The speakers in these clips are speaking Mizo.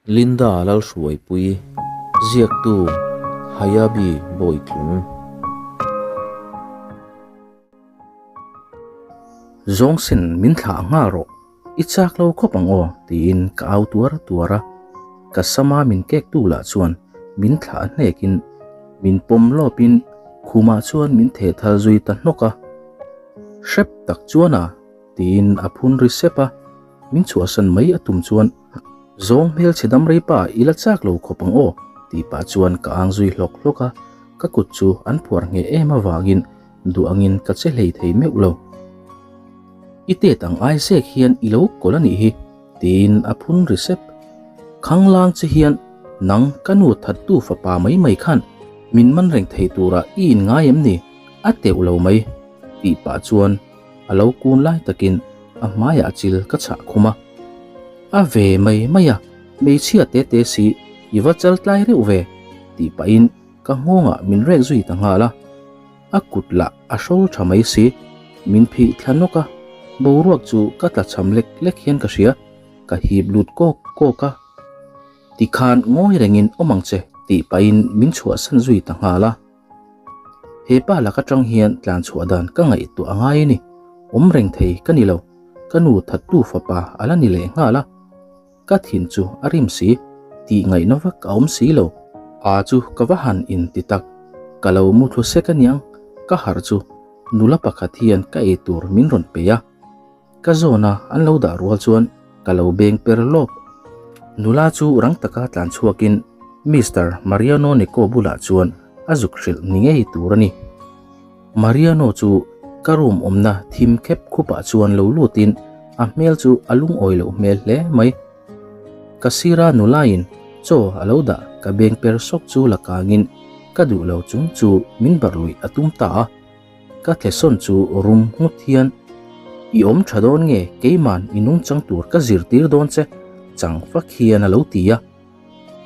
Linda Lalhruaipui, Ziaktu, Hayabi Bawitlung. Zawngsen min thlah nghal rawh, i chak lo khawp ang aw tiin ka au tuar tuar a, ka sama min kek tu lah chuan min thlah hnekin min pawm lawpin khumah chuan min theh thal zui ta hnawk a, hrep tak chuan a tiin a phun ri sep a, min chhuahsan mai a tum chuan Zawng hmelchhe dam rei pa i la chak lo khawp ang aw tih pah chuan ka ang zui hlawk hlawk a, ka kut chu an phuar ngheh em avangin duh angin ka che hlei thei meuh lo. I tet ang ai zek hian i lo kawlh a nih hi tiin a phun ri sep. Khanglang che hian nang ka nu thattu fapa mai mai khan min man reng thei turah i inngai em ni? A teuh lo mai tih pah chuan a lo kun lai takin a hmaiah chil ka chhah khum a. A ve mai mai a, hmeichhia te te si i va chal tlai reuh ve tih pahin ka nghawngah min rek zui ta nghal a. A kut lah a hrawl tha mai si, min phih thla nawk a, boruak chu ka tla cham lek lek hian ka hria, ka hip lut kawk kawk a. Tikhan ngawi rengin awm ang che tih pahin min chhuahsan zui ta nghal a. He pa lak atang hian tlan chhuah dan ka ngaihtuah a ngai a ni. Awm reng thei ka ni lo. Ka nu thattu fapa a la ni leh nghal a. Ka thin chu a rim si, tih ngaihna vak a awm si lo. A chu ka va han in ti tak. Ka lo mu thlu sek aniang, ka harh chu nula pakhat hian ka ei tur min rawn pe a. Ka zawna an lo dah rual chuan ka lo beng per lawp. Nula chu rang taka tlan chhuakin Mister Mariano Nico bulah chuan a zuk hrilh ni ngei tur a ni. Mariano chu ka room awmna thim khep khupah chuan lo lutin a hmel chu a lungawi loh hmel hle mai. Ka sira nulain chaw a lo dah ka beng per sawk chu la kangin ka duh lo chung chu min barh luih a tum ta a. Ka thle sawn chu rum nghut hian, I awm tha dawn nge keiman i nungchang tur ka zirtir dawn che chang fak hian a lo ti a.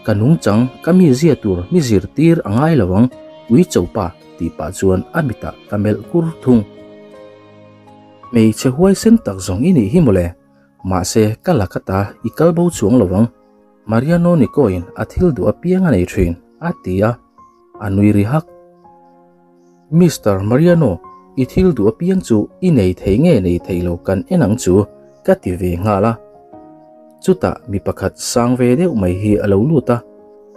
Ka nungchang ka mi zia tur mi zirtir a ngai lo ang ui cho pa tih pah chuan a mitah ka melh kur thung. Hmeichhe huaisen tak zawng i nih hi mawle, mahse ka la ka ta i kal bo chuang lo ang Mariano Nico-in a thil duh apiang a nei thin a ti a, a nui ri hak. Mister Mariano, i thil duh apiang chu i nei thei nge nei thei lo kan en ang chu, ka ti ve nghal a. Chutah mi pakhat sang ve deuh mai hi a lo lut a,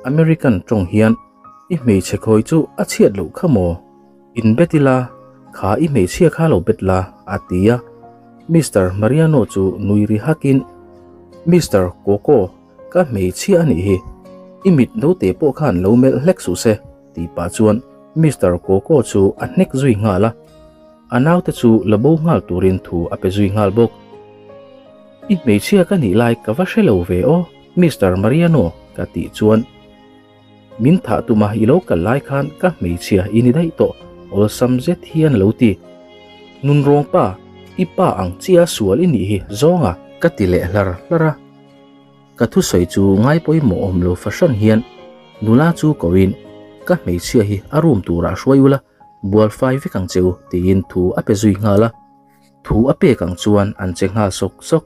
American tawng hian, I hmeichhe khawi chu a chhiat loh kha maw? In bet ila, kha i hmeichhia kha lo bet la, a ti a. Mister Mariano chu nui ri hakin, Mister Coco, ka hmeichhia a nih hi, i mit note pawh khan lo melh hlek suh se. Tih pah chuan Mister Coco chu a hnek zui nghal a, a naute chu la bo nghal turin thu a pe zui nghal bawk. I hmeichhia ka nih lai ka va hre lo ve aw Mister Mariano ka tih chuan min thah tuma i lo kal lai khan ka hmeichhia i ni daih tawh awlsam zet hian a lo ti. Nunrawng pa, i pa ang chia sual i nih hi zawnga ka ti leh hlar hlar a. Ka thusawi chu ngai pawimawh awm lo fahran hian nula chu koin ka hmeichhia hi a room turah hruai ula, bual fai vek ang che u tiin thu a pe zui nghal a. Thu a pek ang chuan an che nghal sawk sawk.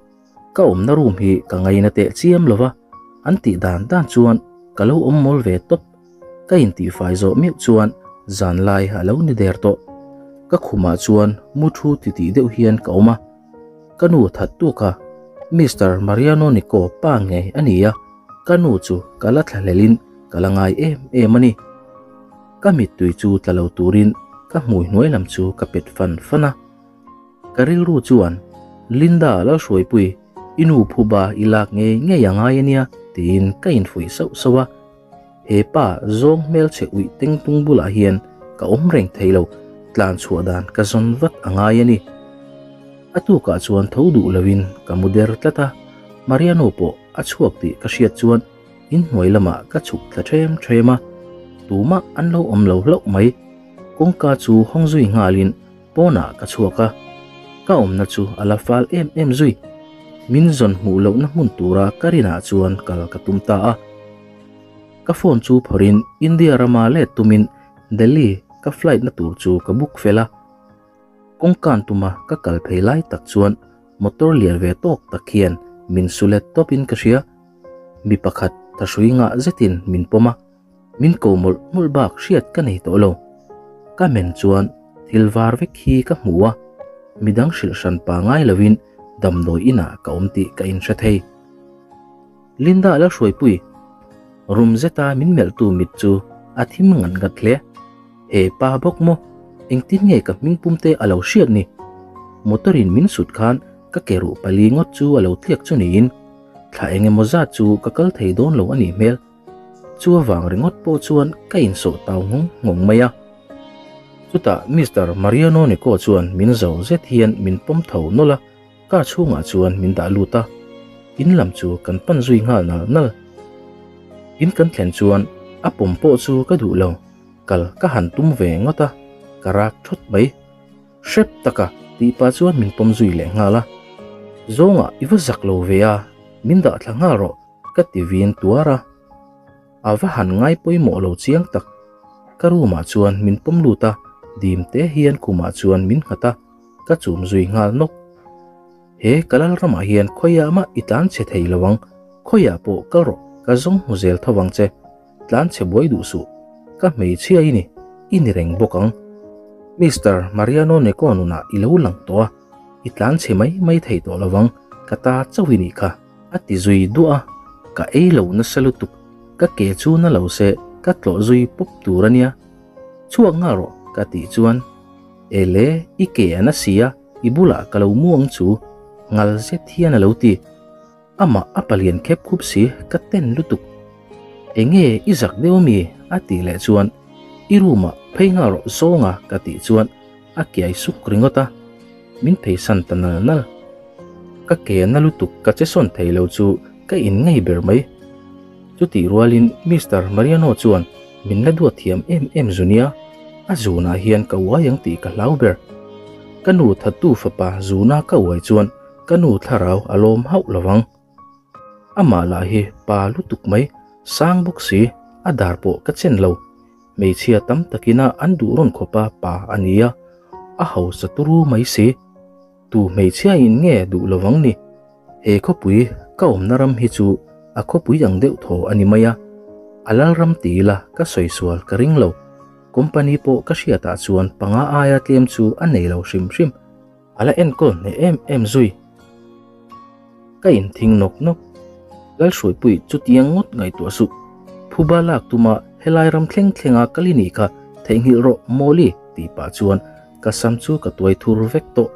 Ka awmna room hi ka ngaina teh chiam lo va, an tih dan dan chuan ka lo awm mawl ve tawp. Ka intihfai zawh meuh chuan zanlai a lo ni der tawh. Ka khumah chuan mu thu titih deuh hian ka awm a. Ka nu that tuk a, Mister Mariano Nico pa ngei a ni a, ka nu chu ka la thlahlelin ka la ngai em em a ni. Ka mittui chu tla lo turin ka hmui hnuai lam chu ka pet fan fan a. Ka rilru chuan, Linda Lalhruaipui, i nu phuba i lak ngei ngei a ngai a nia tiin ka infuih sauh sauh a. He pa zawng hmelchhe uih teng tung bulah hian ka awm reng thei lo, tlan chhuah dan ka zawn vat a ngai a ni. A tukah chuan tho duh loin ka mu der tlat a, Mariano pawh a chhuak tih ka hriat chuan inhnuai lamah ka chhuk thla ṭhem ṭhem a, tumah an lo awm lo hlauh mai. Kawngka chu hawng zui nghalin pawnah ka chhuak a, ka awmna chu a la fal em em zui. Min zawn hmuh lohna hmun tura ka rinah chuan kal ka tum ta a. Ka phone chu phawrhin India rama let tumin Delhi ka flight na tur chu ka book fel a. Kawngkan tuma ka kal phei lai tak chuan motor lian ve tawk tak hian min su let tawpin ka hria. Mi pakhat thahrui ngah zetin min pawm a, min ko mawlh mawlh bak hriat ka nei tawh lo. Ka men chuan thil var vek hi ka hmu a, midang hrilh hran pa ngai lovin damdawi inah ka awm tih ka inhre thei. Linda la hruaipui rum zeta min melhtu mit chu a thim ngat ngat hle. He pa bawk maw? Engtin nge ka hming pum te a lo hriat ni? Motor in min sut khan ka ke ruh pali ngawt chu a lo tliak chu niin thla eng emaw zat chu ka kal thei dawn lo a nih hmel. Chu avang ringawt pawh chuan ka insawh tau nghawng nghawng mai a. Chutah Mister Mariano Nico chuan min zo zet hian min pawm tho nawlh a. Car chhungah chuan min dah lut a, in lam chu kan pan zui nghal nal nal. In kan thlen chuan a pawm pawh chu ka duh lo, kal ka han tum ve ngawt a, ka rak thawt mai. Hrep taka tih pah chuan min pawm zui leh nghal a, Zawngah i va zak lo ve a, min dah thla nghal rawh ka ti vin tuar a. A va han ngai pawimawh lo chiang tak. Ka room ah chuan min pawm lut a, dim te hian khumah chuan min nghat a. Ka chum zui nghal nawk. He ka lal ramah hian khawiah mah i tlan chhe thei lo ang, khawiah pawh kal rawh, ka zawng hmu zel tho vang che. Tlan chhe buai duh suh. Ka hmeichhia i ni, i ni reng bawk ang. Mister Mariano Neko nunah i lo lang tawh a, i tlan chhe mai mai thei tawh lo vang, ka ta chauh i nih kha. A ti zui duah a, ka ei lo nasa lutuk, ka ke chu na lo se ka tlawh zui pawp tur a nia. Chhuak nghal rawh ka tih chuan. Ele, i ke a na si a, i bulah ka lo mu ang chu, ngal zet hian a lo ti. Amah a palian khep khup si, ka ten lutuk. Enge i zak deuh ami? a tih leh chuan, I room ah phei nghal rawh zawng a ka tih chuan a kiai suk ringawt a, min pheisan ta nal nal. Ka ke a na lutuk ka che sawn thei lo chu ka in ngei ber mai. Chutih rualin Mister Mariano chuan min la duat thiam em em zu nia, a zunah hian ka uai ang tih ka hlau ber. Ka nu thattu fapa zuna ka uai chuan ka nu thlarau a lawm hauh lo vang. Amah lah hi pa lutuk mai, sang bawk si, a dar pawh ka chen lo. Hmeichhia tam takina an duh rawn khawpa pa a nia, a hausa turu mai si. Tu hmeichhia in nge duh lovang ni? He khawpui ka awmna ram hi chu a khawpui ang deuh thaw a ni mai a, a lal ram ti ila ka sawi sual ka ring lo. Company pawh ka hriatah chuan panga aia tlem chu a nei lo hrim hrim. A la enkawl hneh em em zui. Ka inthing nawk nawk. Lalhruaipui chutiang ngawt ngaihtuah suh. Phuba lak tuma helai ram thleng thlenga kal i nih kha theihnghilh rawh Mawli tih pah chuan ka sam chu ka tuai thur vek tawh.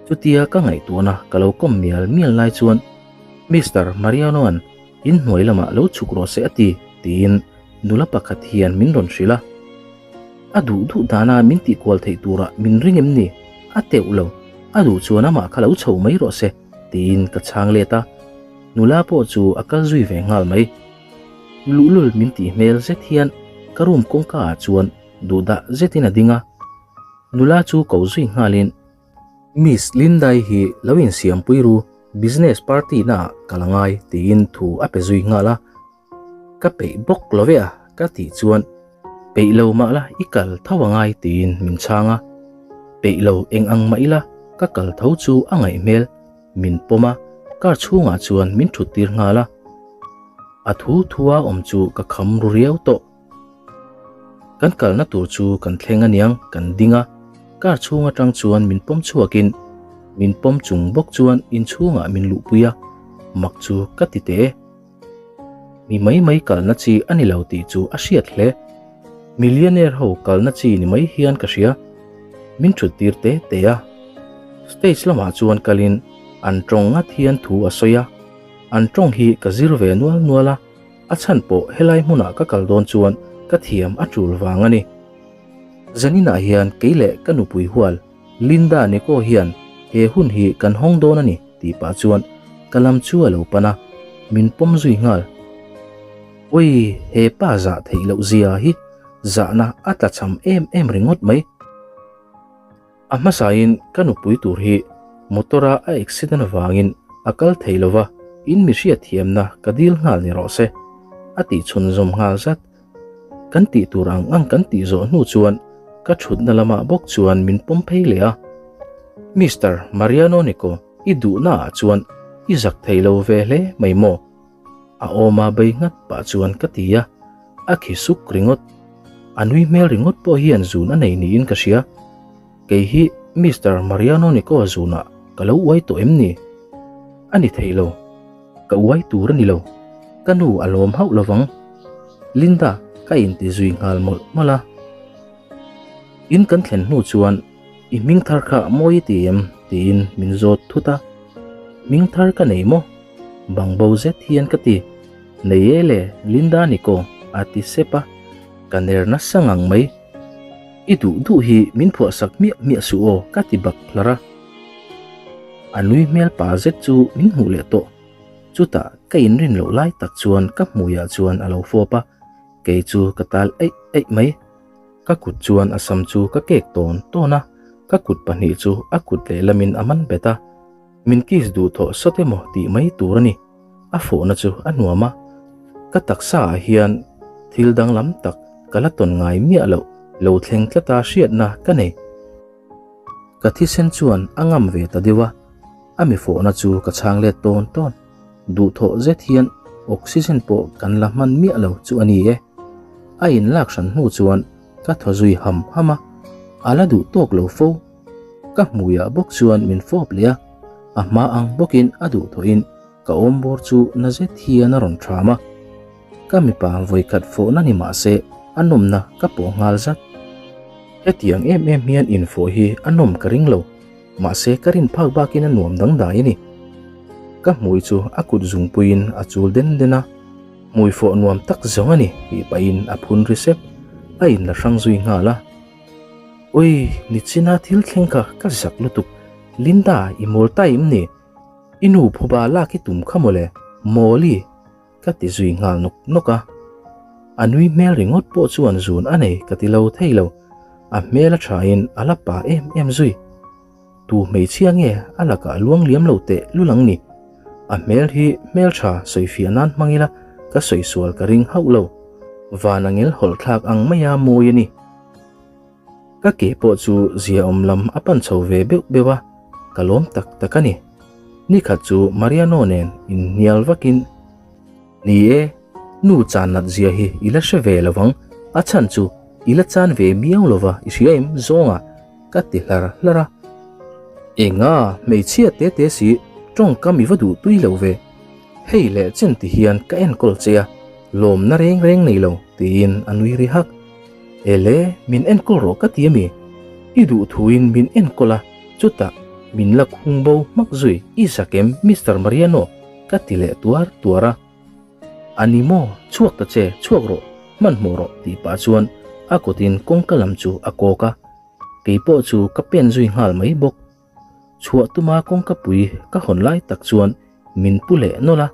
Chutia ka ngaihtuahna ka lo kawm mial mial lai chuan Mister Mariano-a'n inhnuai lamah lo chhuk rawh se a ti tiin nula pakhat hian min rawn hrilh a. A duh duh dana min tihkual theih turah min ring em ni? A teuh lo, a duh chuan amah kha lo chho mai rawh se tiin ka chhang let a. Nula pawh chu a kal zui ve nghal mai. Luhlul min tih hmel zet hian ka room kawngka ah chuan duhdah zetin a ding a. Nula chu ko zui nghalin, Miss Lindai hi lo insiampui ru, business party naah ka la ngai tiin thu a pe zui nghal a. Ka peih bawk lo ve a ka tih chuan, Peih lo mah la i kal tho a ngai tiin min chhang a. Peih lo eng ang mah ila ka kal tho chu a ngaih hmel, min pawm a, car chhungah chuan min thut tir nghal a. A thu thua awm chu ka kham ru riau tawh. Kan kalna tur chu kan thleng aniang kan ding a, car chhung atang chuan min pawm chhuakin min pawm chung bawk chuan inchhungah min luhpui a, mak chu ka ti teh e. Mi mai mai kalna chi a ni lo tih chu a hriat hle. Millionaire ho kalna chi ni mai hian ka hria. Min thut tir te te a. Stage lamah chuan kalin an tawng ngat hian thu a sawi a, an tawng hi ka zir ve nual nual a. A chhan pawh helai hmunah ka kal dawn chuan ka thiam a tul vang a ni. Zaninah hian kei leh ka nupui hual Linda Neko hian he hun hi kan hawng dawn a ni tih pah chuan ka lam chu a lo pan a, min pawm zui nghal. Oi, he pa zah theih loh zia hi zahna a tlachham em em ringawt mai. A hmasain ka nupui tur hi motor-a a accident avangin a kal thei lo va, in mi hriatthiamna ka dil nghal ni rawh se, a tih chhunzawm nghal zat. Kan tih tur ang ang kan tih zawh hnu chuan ka thutna lamah bawk chuan min pawm phei leh a. Mister Mariano Nico, i duhnaah chuan i zak thei lo ve hle mai maw? A awma bei nghat pah chuan ka ti a, a khi suk ringawt. A nui hmel ringawt pawh hian zun a nei niin ka hria. Kei hi Mister Mariano Nico zunah ka lo uai tawh em ni? A ni thei lo. Ka uai tur a ni lo. Ka nu a lawm hauh lovang. Linda ka inti zui nghal mawlh mawlh a. In kan thlen hnu chuan I hming thar kha mawi i ti em? tiin min zawt thut a. Hming thar ka nei maw? Bangbo zet hian ka ti. Nei e le, Linda Nico a ti sep a. Ka ner nasa ngang mai. I duh duh hi min phuahsak hmiah hmiah suh aw ka ti bak hlar a. A nui hmel pa zet chu min hmuh leh tawh. Chutah ka inrin loh lai tak chuan ka hmuiah chuan a lo fawp a, kei chu ka tal eih eih mai. Ka kut chuan a sam chu ka kek tawn tawn a, ka kut pahnih chu a kut lehlamin a man bet a. Min kiss duh thawh sawt emaw tih mai tur a ni. A fawhna chu a nuam a, ka taksa ah hian thil danglam tak ka la tawn ngai miah loh lo thleng tlata hriatna ka nei. Ka thisen chuan a ngam ve ta deuh a, a mi fawhna chu ka chhang let tawn tawn. Duhthawh zet hian oxygen pawh kan la hman miah lo chu a ni e. A inlak hran hnu chuan ka thaw zui ham ham a, a la duh tawk lo fo. Ka hmuiah bawk chuan min fawp leh a, a hma ang bawkin a duhthawhin ka awmbawr chu na zet hian a rawn ṭham a. Ka mipa vawikhat fawhna ni mah se a nawmna ka pawh nghal zat. Hetiang em em hian infawh hi a nawm ka ring lo, mahse ka rin phak bakin a nuam dangdai a ni. Ka hmui chu a kut zungpuiin a chul den den a, hmui fawh nuam tak zawng a ni tih pahin a phun ri sep, a inla hrang zui nghal a. Ui, nichina thil thleng kha ka zak lutuk, Linda i mawl ta em ni? I nu phuba lak i tum kha mawle, Mawli! Ka ti zui nghal nawk nawk a. A nui hmel ringawt pawh chuan zun a nei ka ti lo thei lo. A hmel a thain a la pa em em zui. Tu hmeichhia nge a lakah luang liam lo teh lul ang ni? A hmel hi hmeltha sawifiah nan hmang ila ka sawi sual ka ring hauh lo. Van a ngel hawlh thlak ang maia mawi a ni. Ka ke pawh chu ziaawm lam a pan chho ve beuh beuh a, ka lawm tak tak a ni. Nikhat chu Mariano nen inhnial vakin, Ni e, nu chan nat zia hi i la hre ve lo vang, a chhan chu i la chan ve miau lo va i hria em zawnga ka ti hlar hlar a. Enga, hmeichhia te te si tawngkam i va duh tui lo ve. Hei leh chen ti hian ka enkawl che a, lawmna reng reng nei lo tiin a nui ri hak. Ele, min enkawl rawh ka ti a mi? I duh thuin min enkawl a, chutah min la khung bo hmak zui i zak em Mister Mariano? ka ti leh tuar tuar a. A ni maw, chhuak ta che, chhuak rawh, hmanhmawh rawh tih pah chuan a kutin kawngka lam chu a kawk a, keipawh chu ka pen zui nghal mai bawk. Chhuah tuma kawngka pui ka hawn lai tak chuan min pu leh nawlh a,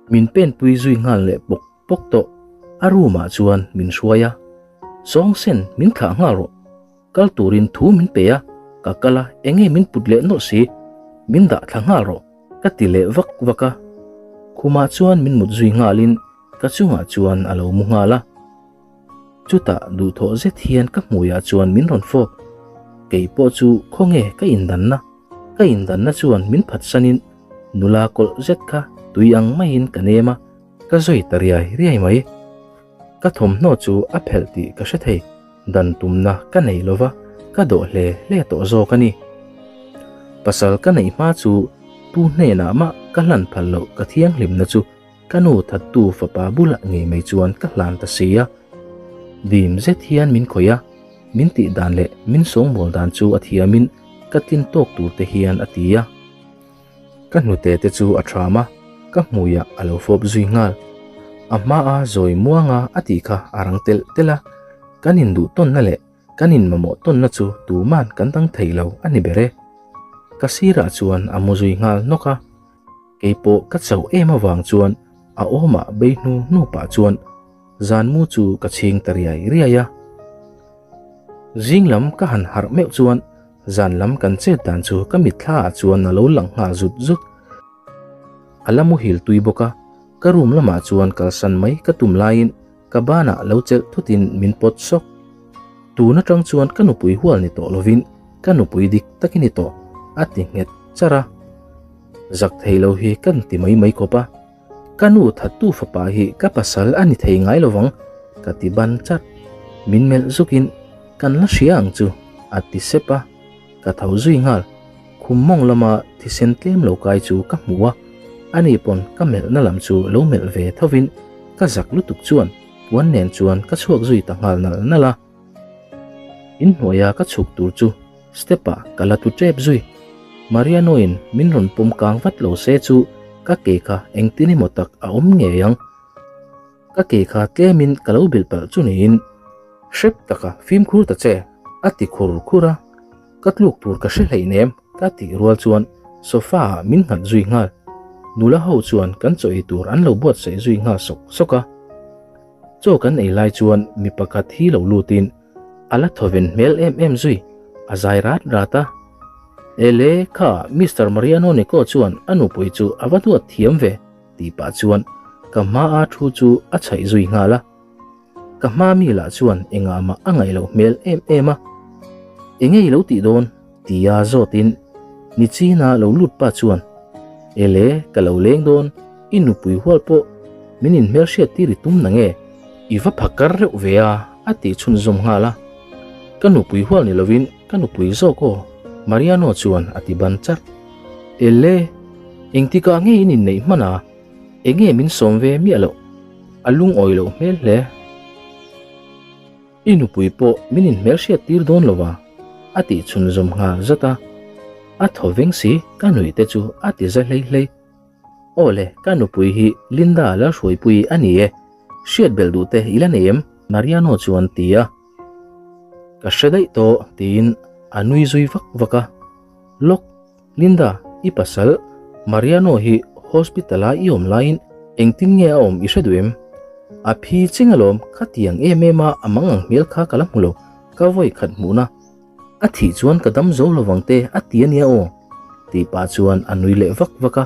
min pen pui zui nghal leh bawk. Pawk tawh, a room ah chuan min hruai a, Sawng sen min thlah nghal rawh, kal turin thu min pe a, ka kal a enge min put leh nawlh si, min dah thla nghal rawh ka ti leh vak vak a, khumah chuan min mut zui nghalin ka chungah chuan a lo mu nghal a, chutah duhthawh zet hian ka hmuiah chuan min rawn fawp, keipawh chu khawnge ka indanna, ka indanna chuan min phatsanin nula kawlh zet kha tui ang maiin ka nem a. Ka zui ta riai riai mai. Ka thawmhnaw chu a phelh tih ka hre thei, dan tumna ka nei lova ka dawh hle hle tawh zawk a ni. Pasal ka neih hma chu tu hnenah mah ka hlan phal loh ka thianghlimna chu ka nu thattu fapa bulah ngei mai chuan ka hlan ta si a. Dim zet hian min khawih a, min tih dan leh min sawngbawl dan chu a thiamin ka tlin tawk tur te hian a ti a. Ka hnute te chu a ṭham a, ka hmuiah a lo fawp zui nghal. A hmaa zawi muanga a tih kha a rang telh telh a, kan induh tawnna leh kan inmamawh tawnna chu tuman kan dang thei lo a ni ber e. Ka sirah chuan a mu zui nghal nawk a, keipawh ka chauh em avang chuan a awmah bei hnu hnu pah chuan zan mu chu ka chhing ta riai riai a. Zing lam ka han harh meuh chuan Zan lam kan chet dan chu ka mitthla ah chuan a lo lang nghal zut zut. A la muhil tui bawk a, ka room lamah chuan kalsan mai ka tum laiin ka banah lo chelh thutin min pawt sawk. Tun atang chuan ka nupui hual ni tawh lovin ka nupui dik tak i ni tawh, a ti nghet charh a. Zak thei lo hi kan ti mai mai khawp a. Ka nu thattu fapa hi ka pasal a ni thei ngai lovang ka ti ban chat. Min melh zukin kan la hria ang chu a ti sep a, ka tho zui nghal. Khum mawng lama thisen tlem lo kai chu ka hmu a, ani pawn ka melhna lam chu lo melh ve thovin ka zak lutuk chuan puan nen chuan ka chhuak zui ta nghal nal nal a. Inhnuaia ka chhuk tur chu step ah ka la tlu tep zui. Mariano-in min rawn pawm kang vat lo se chu ka ke kha engtin emaw tak a awm ngei ang. Ka ke kha tlemin ka lo bilh palh chu niin hrep taka fimkhur ta che a ti khur khur a, ka tluk tur ka hre hleinem ka tih rual chuan sofa ah min nghat zui nghal. Nula ho chuan kan chaw ei tur an lo buatsaih zui nghal sawk sawk a. Chaw kan ei lai chuan mi pakhat hi lo lutin a la thawven hmel em em zui, a zai rat rat a. Ele, kha Mister Mariano Nico chuan a nupui chu a va duat thiam ve, tih pah chuan ka hmaa thu chu a chhaih zui nghal a. Ka hma mi lah chuan engah mah a ngaih loh hmel em em a. Enge i lo tih dawn? Tia zawtin Nichina lo lut pa chuan, Ele, ka lo leng dawn, i nupui hual pawh min inhmelhriat tir i tum na nge? I va phakar reuh ve a, a tih chhunzawm nghal a. Ka nupui hual ni lovin ka nupui zawk aw, Mariano chuan a ti ban charh. Ele, engtikah nge in inneih hman a? Enge min sawm ve miah loh? A lungawi loh hmel hle. I nupui pawh min inhmelhriat tir dawn lo a, a tih chhunzawm nghal zat a. A thaw veng si, ka nui te chu a ti za hlei hlei. Aw le, ka nupui hi Linda Lalhruaipuii a ni e, hriat belh duh te i la nei em? Mariano chuan ti a. Ka hre daih tawh, tiin a nui zui vak vak a. Lawk, Linda, i pasal Mariano hi hospital-a i awm laiin engtin nge a awm i hre duh em? A phi cheng alawm, khatiang em em a a mang ang hmel kha ka la hmu lo, ka vawi khat hmuhna. A thih chuan ka dam zo lovang te a ti a nia aw, tih pah chuan a nui leh vak vak a.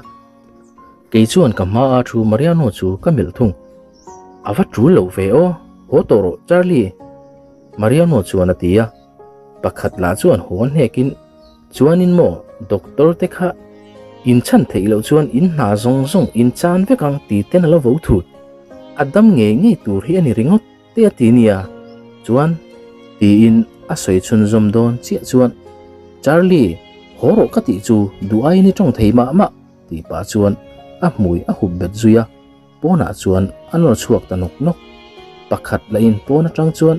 Kei chuan ka hma a thu Mariano chu ka melh thung. A va tul lo ve aw, haw tawh rawh Charlie, Mariano chuan a ti a. Pakhat lah chuan haw a hnekin Chuanin maw doctor te kha in chhan theih loh chuan in hna zawng zawng in chan vek ang ti ten a lo vo thut. A dam ngei ngei tur hi a ni ringawt te a ti nia. Chuan tiin a sawi chhunzawm dawn chiah chuan Charlie, haw rawh ka tih chu duh aiin i tawng thei mah mah tih pah chuan a hmui a hup bet zui a. Pawnah chuan a nawr chhuak ta nawk nawk. Pakhat lah in pawn atang chuan,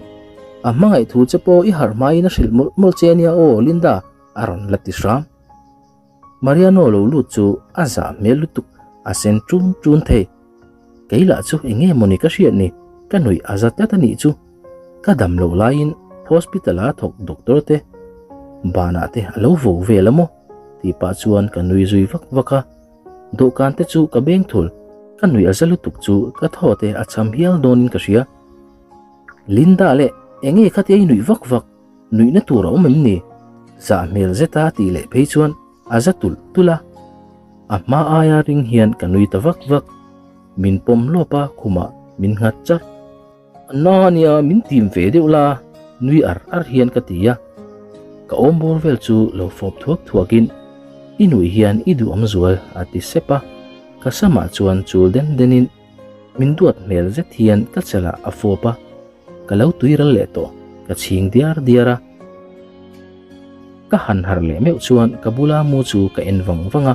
A hmangaih thu che pawh i harh hmain a hrilh mawlh mawlh che ania aw Linda a rawn la ti hram. Mariano lo lut chu a zah hmel lutuk a sen ṭun ṭun thei. Kei lah chu eng nge mawni ka hriat ni, ka nuih a za tlat a nih chu. Ka dam loh laiin hospital a thawk doctor te banah te a lo vo vel a maw tih pah chuan ka nui zui vak vak a. Dawhkan te chu ka beng thul, ka nuih a za lutuk chu ka thaw te a cham hial dawnin ka hria. Linda leh enge khatia i nuih vak vak, nuihna tur a awm em ni? Zah hmel zeta tih leh phei chuan a za tulh tulh a. A hma aia ring hian ka nui ta vak vak. Min pawm lawp a khumah min nghat char. A na ania min tim ve deuh la, nui ar ar hian ka ti a. Ka awm bawr vel chu lo fawp thuak thuakin i nuih hian i duh awm zual a ti sep a. Ka samah chuan chul den denin min duat hmel zet hian ka chalah a fawp a. Ka lo tui ral leh tawh, ka chhing diar diar a. Ka han harh leh meuh chuan ka bula mu chu ka en vang vang a.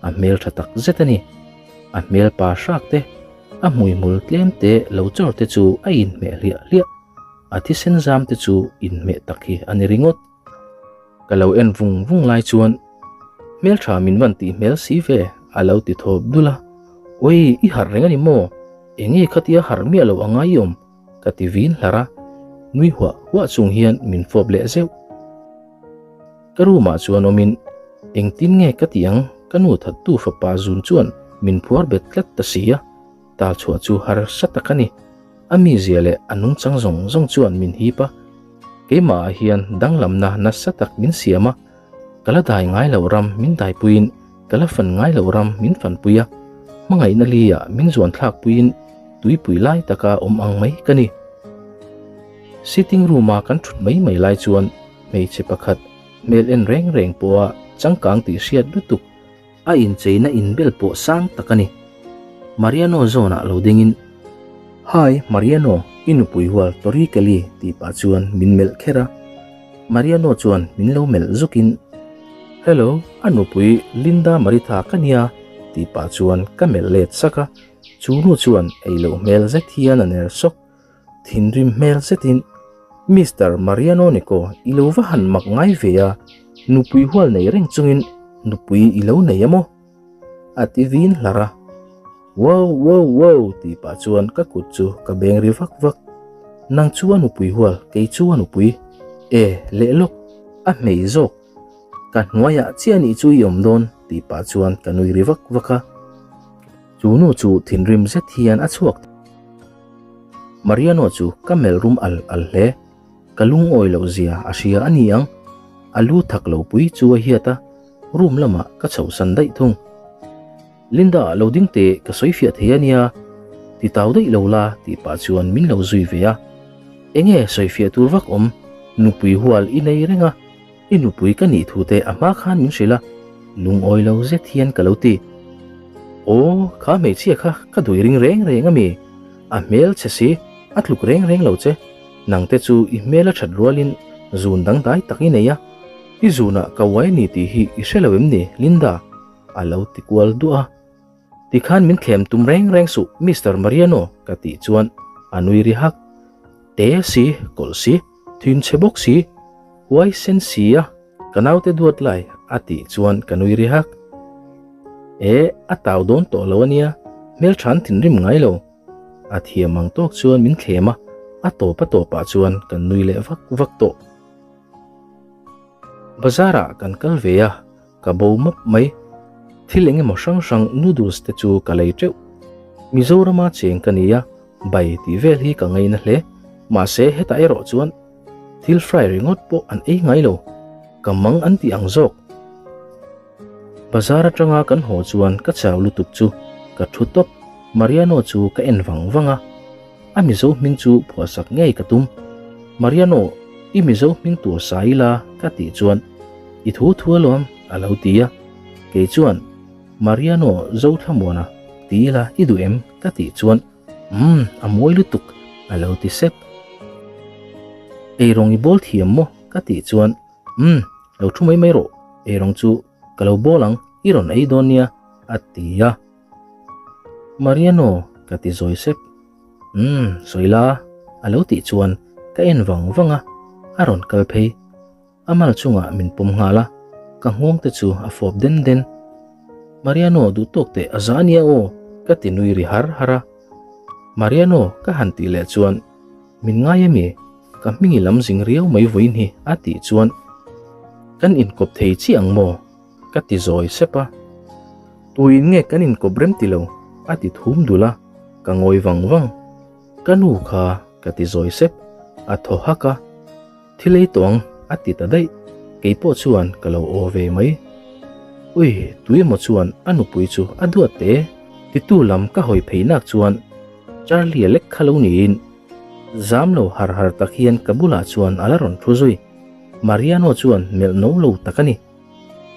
A hmel tha tak zet a ni. A hmel pa hrak te, a hmuihmul tlem te lo chawr te chu a inhmeh hliah hliah. A thisen zam te chu inhmeh tak hi a ni ringawt. Ka lo en vung vung lai chuan hmel tha min van tih hmel si ve a lo ti thawp dul a. Oi, i harh reng a ni maw? Enge khatia harh miah lo anga i awm? Ka ti vin hlar a, nui huah huah chung hian min fawp leh zeuh. Ka room ah chuan awmin, Engtin nge ka tih ang, ka nu thattu fapa zun chuan min phuar bet tlat ta si a, tal chhuah chu harsa tak a ni. A mizia leh a nungchang zawng zawng chuan min hip a, keimah ah hian danglamna nasa tak min siam a, ka la dai ngai loh ram min daipuiin ka la fan ngai loh ram min fanpui a, hmangaihna li ah min zuan thlakpuiin tuipui lai taka awm ang mai ka ni. Sitting room a kan thut mai mai lai chuan hmeichhe pakhat hmel en reng reng pawha changkang tih hriat lutuk a incheina inbel pawh sang tak a ni. Mariano zawnah lo dingin, Hi, Mariano, i nupui hual Tori Kelly tih pah chuan min melh kher a. Mariano chuan min lo melh zukin, Hello, a nupui Linda Maritha ka nia tih pah chuan ka melh let sak a. Chu nu chuan ei loh hmel zet hian a ner sawk. Thinrim hmel zetin, Mister Mariano Nico, i lo va han mak ngai ve a, nupui hual nei reng chungin nupui i lo nei a maw? A ti vin hlar a. Wow, wow, wow tih pah chuan ka kut chu ka beng ri vak vak. Nang chu a nupui hual, kei chu a nupui. E, leh lawk, a hmei zawk. Ka hnuaiah chiah nih chu i awm dawn tih pah chuan ka nui ri vak vak a. Chu nu chu thinrim zet hian a chhuak. Mariano chu ka melh rum al al hle. Ka lungawi loh zia a hria a ni ang. A lu thak lo pui chu a hiat a, room lamah ka chhohsan daih thung. Linda, lo ding teh, ka sawi fiah thei a nia. Ti tau daih lo la tih pah chuan min lo zui ve a. Enge sawi fiah tur vak awm? Nupui hual i nei reng a, i nupui ka nih thu te a hma khan min hrilh a, lungawi lo zet hian ka lo ti. Aw, kha hmeichhia kha ka duai ring reng reng a mi? A hmel che si, a tluk reng reng lo che. Nang te chu i hmel a that rualin zun dangdai tak i nei a. I zunah ka uai a ni tih hi i hre lo em ni, Linda? A lo ti kual duah a. Tikhan min thlem tum reng reng suh, Mister Mariano, ka tih chuan a nui ri hak. Te si, kawlh si, thin chhe bawk si, huai sen si a, ka naute duat lai, a tih chuan ka nui ri hak. E, a tau dawn tawh lo a nia, hmeltha an thinrim ngai lo. A thiam ang tawk chuan min thlem a, a tawp a tawpah chuan kan nui leh vak vak tawh. Bazar ah kan kal ve a, ka bo map mai. Thil eng emaw hrang hrang noodles te chu ka lei teuh. Mizorama cheng ka ni a, bai tih vel hi ka ngaina hle. Mahse hetah erawh chuan thil fry ringawt pawh an ei ngai lo, ka mang an tih ang zawk. Bazar atanga kan haw chuan ka chau lutuk chu ka thu tawp. Mariano chu ka en vang vang a, a Mizo hming chu phuahsak ngei ka tum. Mariano, i Mizo hming tur sa ila ka tih chuan i thu thu alawm a lo ti a. Kei chuan Mariano Zothlamuana ti ila i duh em ka tih chuan umm a mawi lutuk a lo ti sep. Eirawng i bawl thiam maw ka tih chuan Umm, lo thu mai mai rawh, eirawng chu ka lo bawl ang, i rawn ei dawn nia, a ti a. Mariano, ka ti zawi sep. Umm, sawi la, a lo tih chuan ka en vang vang a, a rawn kal phei. A mal chungah min pawm nghal a, ka nghawng te chu a fawp den den. Mariano, duh tawk teh a za nia aw, ka ti nui ri har har a. Mariano, ka han tih leh chuan Min ngai ami? Ka hming i lam zing riau mai vawiin hi a tih chuan kan inkawp thei chiah ang maw? Ka ti zawi sep a. Tuin nge kan inkawp rem ti lo? A ti thum dul a, ka ngawi vang vang. Ka nu kha ka ti zawi sep, a thaw hak a. Thil ei tawh ang a ti ta daih, kei pawh chuan ka lo aw ve mai. Ui, tui emaw chuan a nupui chu a duat te, titu lam ka hawi phei nak chuan Charlie-a lek kha lo niin zam lo har har tak hian ka bulah chuan a la rawn thu zui. Mariano chuan melh no lo tak a ni.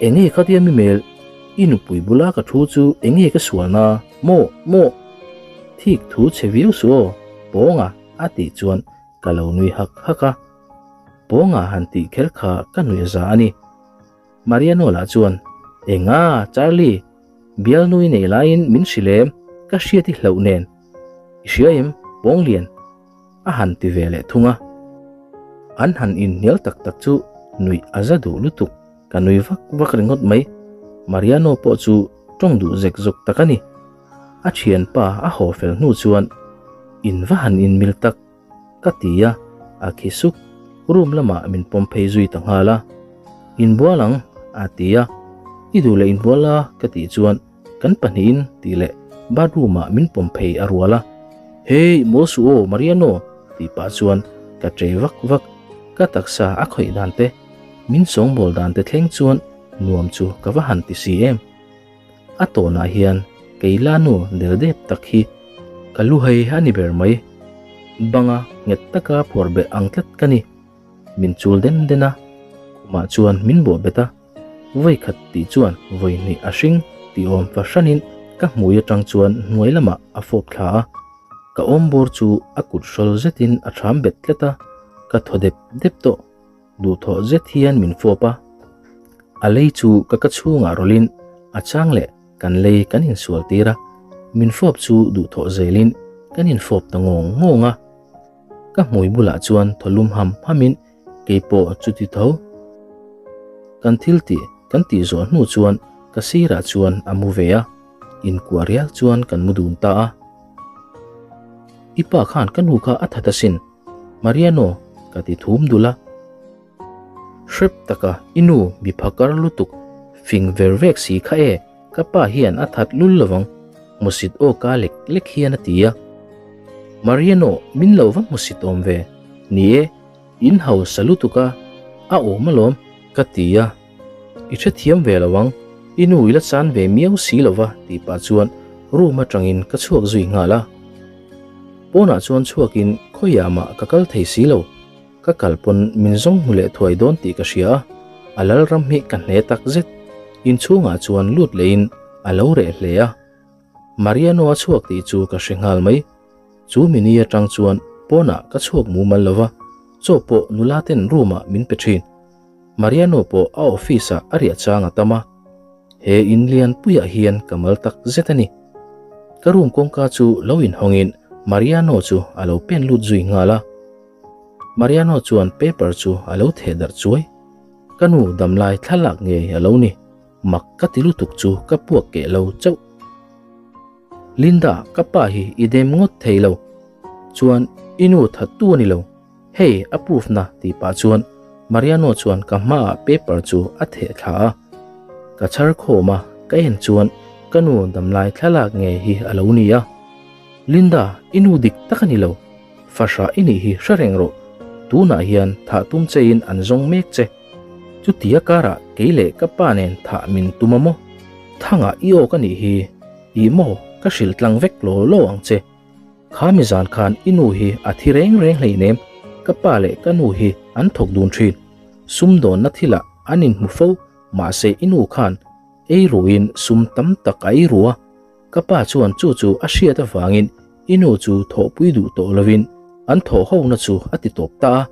Enge khatia mi mel, i nupui bula ka thu chu enge ka sualna, maw, maw? Thik thu chhe viau suh aw, Pawnga a tih chuan Ka lo nui hak hak a, Pawnga han tih kher kha ka nuih za a ni. Mariano lah chuan, Enga, Charlie, bialnui nei laiin min hrilh em, ka hriat i hlauh nen. I hria em, Pawnglian? a han ti ve leh thung a. An han inhnial tak tak chu nuih a za duh lutuk, ka nui vak vak ringawt mai. Mariano pawh chu tawng duh zek zawk tak a ni. A thianpa a haw fel hnu chuan in va han inmil tak ka ti a, a khi suk. Room lamah min pawm phei zui ta nghal a. Inbual ang a ti a, i duh leh inbual la ka tih chuan kan pahnihin tih leh bathroom ah min pawm phei a rual a. Hey mawl suh aw Mariano tih pah chuan ka ṭe vak vak. Ka taksa a khawih dan te, min sawngbawl dan te thleng chuan nuam chu ka va han ti si em. A tawnah hian Keila nu del dep tak hi ka lu hei a ni ber mai. Banga nghet taka phuar beh ang tlat ka ni. Min chul den den a, khumah chuan min bawh bet a. Vawi khat tih chuan vawi hnih a hring tih awm fahranin Ka hmui atang chuan hnuai lamah a fawp thla a, ka awm bawr chu a kut hrawl zetin a thram bet tlat a, ka thaw dep dep tawh. Duhthawh zet hian min fawp a, a lei chu ka ka chhungah rawlhin a chang leh kan lei kan insual tir a, min fawp chu duhthawh zelin kan infawp ta ngawng ngawng a. Ka hmui bulah chuan thaw lum ham hamin kei pawh chuti tho. Kan thil tih kan tih zawh hnu chuan ka sirah chuan a mu ve a, inkuah rial chuan kan mu dun ta a. I pa khan ka nu kha a that asin, Mariano ka ti thum dul a. Hrep taka i nu mi phakar lutuk fing ver vek si kha e, ka pa hian a that lul lovang hmusit aw ka lek lek hian a ti a. Mariano min lo va hmusit awm ve, ni e, in hausa lutuk a, a awm alawm ka ti a. I hrethiam ve lo ang, i nu i la chan ve miau si lo va tih pah chuan room atangin ka chhuak zui nghal a. Pawnah chuan chhuakin khawiah mah ka kal thei si lo, ka kal pawn min zawng hmu leh thuai dawn tih ka hria a, a lalram hi ka hne tak zet. Inchhungah chuan lut lehin a lo reh hle a. Mariano a chhuak tih chu ka hre nghal mai. Chu mini atang chuan pawnah ka chhuak mumal lo va, chaw pawh nula ten room ah min pe thin. Mariano pawh a office ah a riah chang a tam a, he in lian puiah hian ka mal tak zet a ni. Ka room kawngka chu lo inhawngin Mariano chu a lo pen lut zui nghal a. Mariano chuan paper chu a lo theh darh chuai. Ka nu damlai thlalak ngei a lo ni. Mak ka ti lutuk chu ka puak keh lo chauh. Linda, ka pa hi i dem ngawt thei lo. Chuan i nu thattu a ni lo. Hei a proof na tih pah chuan Mariano chuan ka hmaah paper chu a theh thla a. Ka chhar khawm a, ka en chuan ka nu damlai thlalak ngei hi a lo ni a. Linda, i nu dik tak a ni lo. Fahrah i nih hi hre reng rawh. Tunah hian thah tum chein an zawng mek che. Chutia karah kei leh ka pa nen thah min tum a maw? Thangah i awk a nih hi, ih maw ka hrilh tlang vek law law ang che. Kha mi zan khan i nu hi a thi reng reng hleinem, ka pa leh ka nu hi an thawk dun thin. Sumdawnna thilah an inhmu fo, mahse i nu khan ei ruin sum tam tak a ei ru a. Ka pa chuan chu chu a hriat avangin i nu chu thawhpui duh tawh lovin an thawh hona chu a ti tawp ta a.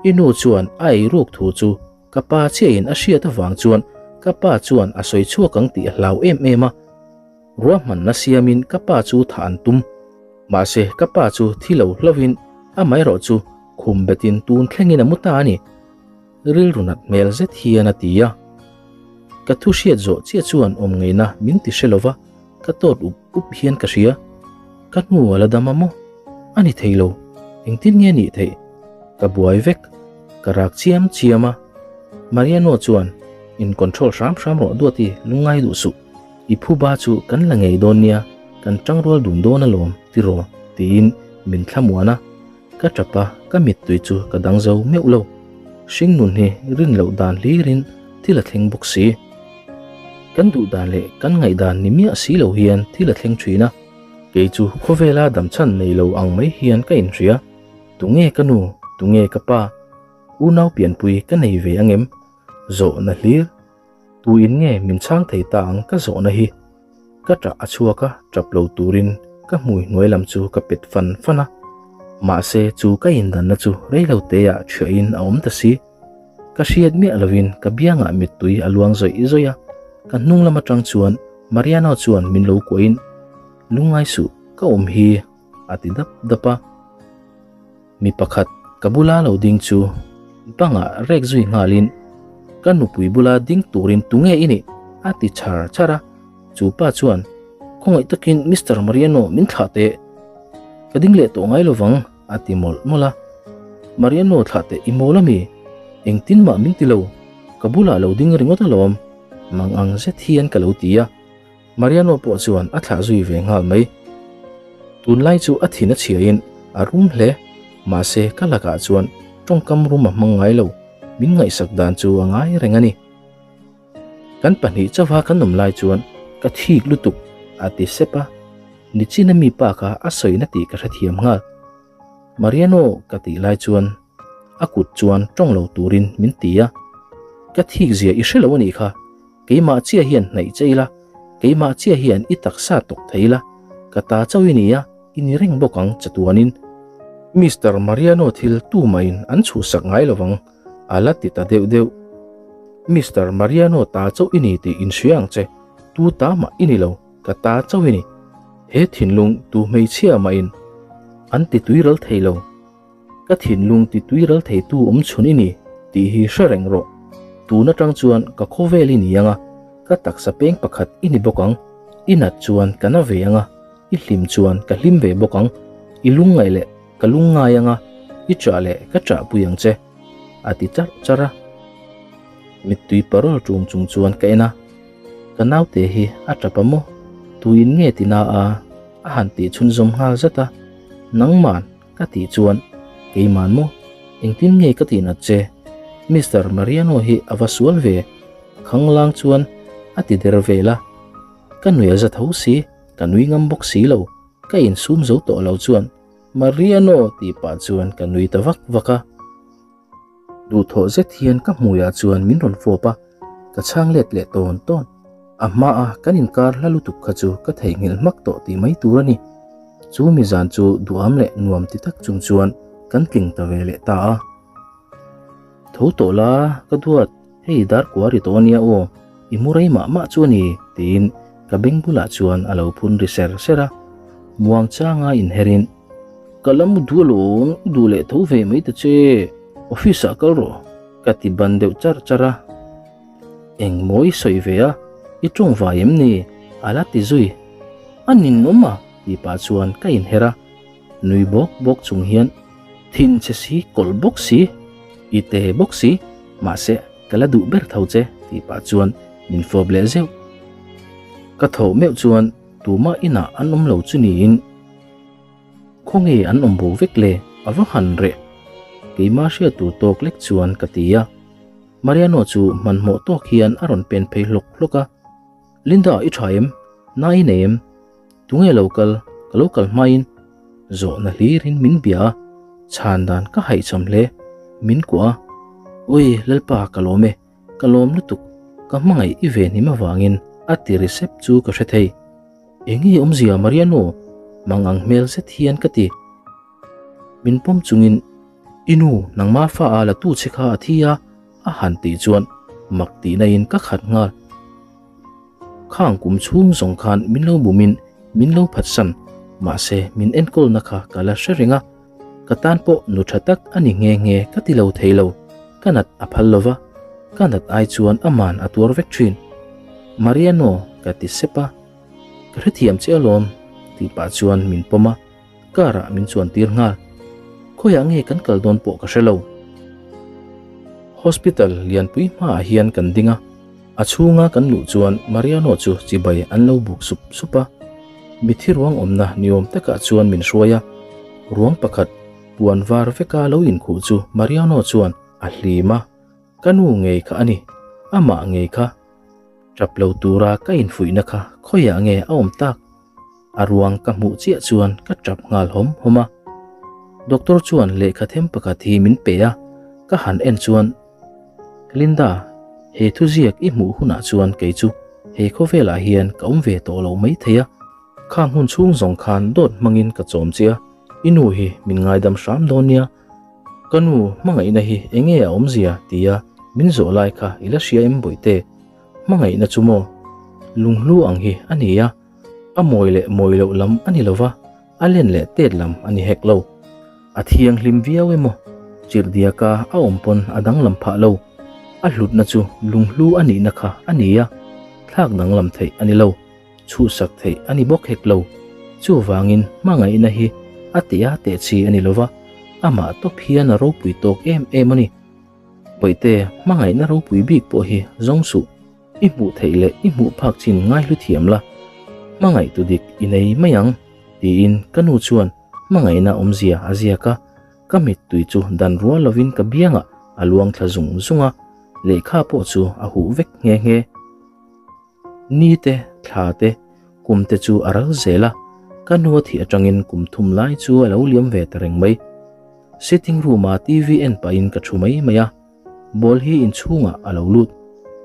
I nu chuan a ei ruk thu chu ka pa chiahin a hriat avang chuan ka pa chuan a sawi chhuak ang tih a hlau em em a. Ruahmanna siamin ka pa chu thah an tum. Mahse ka pa chu thi lo hlauhin amaherawh chu khum betin tun thlengin a mu ta a ni. Rilru nat hmel zet hian a ti a. Ka thu hriat zawh chiah chuan awm ngeina min ti hre lova, ka tawt up up hian ka hria. Ka hnu a la dam a maw? A ni thei lo. Engtin nge nih theih? Ka buai vek. Ka rak chiam chiam a. Mariano chuan, In control hram hram rawh Duati, lungngai duh suh. I phuba chu kan la ngei dawn nia, kan tangrual dun dawn alawm, tiraw? tiin min thlamuan a. Ka tap a, ka mittui chu ka dang zo meuh lo. Hringnun hi rin loh dan hlirin thil a thleng bawk si. Kan duh dan leh kan ngaihdan ni miah si lo hian thil a thleng thin a. Kei chu khawvela damchhan nei lo ang mai hian ka inhria. Tunge ka nu, tunge ka pa? Unau pianpui ka nei ve angem? Zawhna hlir. Tuin nge min chhang thei ta ang ka zawhna hi? Ka ṭah a chhuak a, ṭap lo turin ka hmui hnuai lam chu ka pet fan fan a. Mahse chu ka indanna chu reilo teah ṭhiahin a awm ta si. Ka hriat miah lovin ka biangah mittui a luang zawih zawih a, ka hnung lam aṭang chuan Mariano chuan min lo kuahin, Lungngai suh, ka awm hi, a ti dap dap a. Mi pakhat ka bula lo ding chu bangah rek zui nghalin, Ka nupui bula ding turin tunge i nih? a ti chhar chhar a. Chu pa chuan, Khawngaih takin Mister Mariano min thlah teh. Ka ding leh tawh ngai lovang, a ti mawlh mawlh a. Mariano thlah teh i mawl ami? Engtin mah min ti lo. Ka bulah lo ding ringawt alawm, mang ang zet hian ka lo ti a. Mariano pawh chuan a thlah zui ve nghal mai. Tunlai chu a thin a chhiain a rum hle, mahse ka lakah chuan tawngkam rum a hmang ngai lo, min ngaihsak dan chu a ngai reng a ni. Kan pahnih chauha kan awm lai chuan ka thik lutuk a ti sep a, nichin a mi pa kha a sawina tih ka hrethiam nghal. Mariano ka tih lai chuan a kut chuan tawng lo turin min ti a, ka thik zia i hre lo a nih kha. Keimah chiah hian hnaih che ila, Keimah chiah hian i taksa tawk thei la, ka ta chauh i ni a, i ni reng bawk ang chatuanin. Mister Mariano thil tumahin an chhuhsak ngai lovang, a la ti ta deuh deuh. Mister Mariano ta chauh i ni tih inhria ang che, tu ta mah i ni lo, ka ta chauh i ni. He thinlung tu hmeichhia mahin an ti tuiral thei lo. Ka thinlung ti tuiral theitu awm chhun i ni tih hi hre reng rawh. Tun atang chuan ka khawvel i ni ang a, ka taksa peng pakhat i ni bawk ang. I nat chuan ka na ve ang a, i hlim chuan ka hlim ve bawk ang. I lungngaih leh ka lungngai ang a, i ṭah leh ka ṭahpui ang che, a ti charh charh a. Mittui parawl ṭung chung chuan ka en a, Ka naute hi a ṭap a maw? Tuin nge ti na a? A han tih chhunzawm nghal zat a, Nangman ka tih chuan, Keiman maw? Engtin nge ka tih nat che? Mister Mariano hi a va sual ve, khanglang chuan a ti der vel a. Ka nui a za tho si, ka nui ngam bawk si lo, ka insum zo tawh lo chuan, Mariano tih pah chuan ka nui ta vak vak a. Duhthawh zet hian ka hmuiah chuan min rawn fawp a, ka chhang let leh tawn tawn. A hmaa kan inkar hla lutuk kha chu ka theihnghilh hmak tawh tih mai tur a ni. Chu mi zan chu duham leh nuam ti tak chung chuan kan tling ta ve leh ta a. Tho tawh la, ka duat, hei dar kua ri tawh a nia aw, i mu rei mah mah chu a ni, tiin ka beng bulah chuan a lo phun ri ser ser a. Muang changa inherin. Ka la mu duh alawm, i duh leh tho ve mai ta che, office ah kal rawh, ka ti ban deuh charh charh a. Eng maw i sawi ve a, i tawng vai em ni? A la ti zui. A ninawm a, tih pah chuan ka inher a, nui bawk bawk chung hian thin che si, kawlh bawk si, i te bawk si, mahse ka la duh ber tho che, tih pah chuan min fawp leh zeuh. Ka thawh meuh chuan tumah inah an awm lo chu niin. Khawnge an awm bo vek le? A va han reh. Keimah hriat tur tawk lek chuan ka ti a. Mariano chu hmanhmawh tawk hian a rawn pen phei hlawk hlawk a. Linda, i tha em? Na i nei em? Tunge lo kal? Ka lo kal hmain zawhna hlirin min bia a, chhan dan ka haihcham hle. Min kuah a. Ui, Lalpa, ka lawm e. Ka lawm lutuk. Ka hmangaih i ve hnim avangin a ti ri sep chu ka hre thei. Enge awmzia Mariano? Mang ang hmel zet hian ka ti. Min pawm chungin, I nu, nangma fa a la tu che kha a thi a, a han tih chuan mak tihna in ka khat nghal. Khang kum chhung zawng khan min lo bumin min lo phatsan, mahse min enkawlna kha ka la hre reng a, ka tan pawh nu tha tak a ni nghe nghe ka ti lo thei lo, ka nat a phal lova, ka nat ai chuan aman a tuar vek thin. Mariano ka ti sep a, ka hrethiam che alawm tih pah chuan min pawm a, car ah min chuan tir nghal. Khawiah nge kan kal dawn pawh ka hre lo. Hospital lianpui hmaah hian kan ding a, a chhunga kan luh chuan Mariano chu chibai an lo buk sup sup a. Mithi ruang awmna ni awm takah chuan min hruai a, ruang pakhat puan var veka lo inkhuh chu Mariano chuan a hlim a, ka nu ngei kha a ni, amah ngei kha. Tap lo tura ka infuihna kha khawiah nge a awm tak? A ruang ka hmuh chiah chuan ka tap nghal hawm hawm a. Doctor chuan lehkha them pakhat hi min pe a, ka han en chuan, Linda, he thuziak i hmuh hunah chuan kei chu he khawvelah hian ka awm ve tawh lo mai thei a. Khang hun chhung zawng khan dawt hmangin ka chawm che a, i nu hi min ngaidam hram dawn nia. Ka nu hmangaihna hi enge a awmzia tia min zawh lai kha i la hria em bawihte? Hmangaihna chu maw? Lunghlu ang hi a ni a. A mawi leh mawi loh lam a ni lo va, a len leh tet lam a ni hek lo. A thianghlim viau emaw, chirhdiaka a awm pawn a danglam phah lo. A hlutna chu lunghlu a nihna kha a ni a, thlak danglam theih a ni lo, chhuhsak theih a ni bawk hek lo. Chuvangin hmangaihna hi a teh a teh chi a ni lo va, amah tawp hian a ropui tawk em em a ni. Bawihte, hmangaihna ropui bik pawh hi zawng suh. I hmuh theih leh i hmuh phak chin ngaihlu thiam la, hmangaih tu dik i nei mai ang, tiin ka nu chuan hmangaihna awmzia a ziak a, ka mittui chu dan rual lovin ka biangah a luang thla zung zung a, lehkha pawh chu a huh vek nghe nghe. Ni te, thla te, kum te chu a ral zel a, ka nu a thih atangin kum thum lai chu a lo liam ve ta reng mai. Sitting room-a TV en pahin ka thu mai mai a. Ball hi inchhungah a lo lut.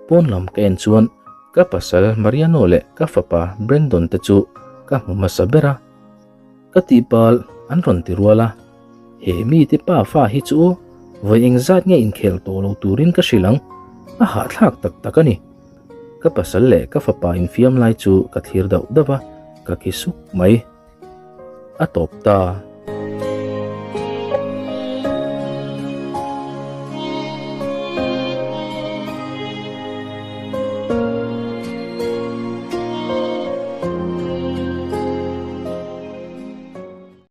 Pawn lam ka en chuan Ka pasal Mariano leh ka fapa Brandon te chu ka hmu hmasa ber a. Ka tihpalh an rawn ti rual a, he mite pa fa hi chu vawi engzat nge inkhel tawh lo turin ka hrilh ang, a hahthlak tak tak a ni. Ka pasal leh ka fapa infiam lai chu ka thlir dauh dauh a, ka khi suk mai. A tawp ta.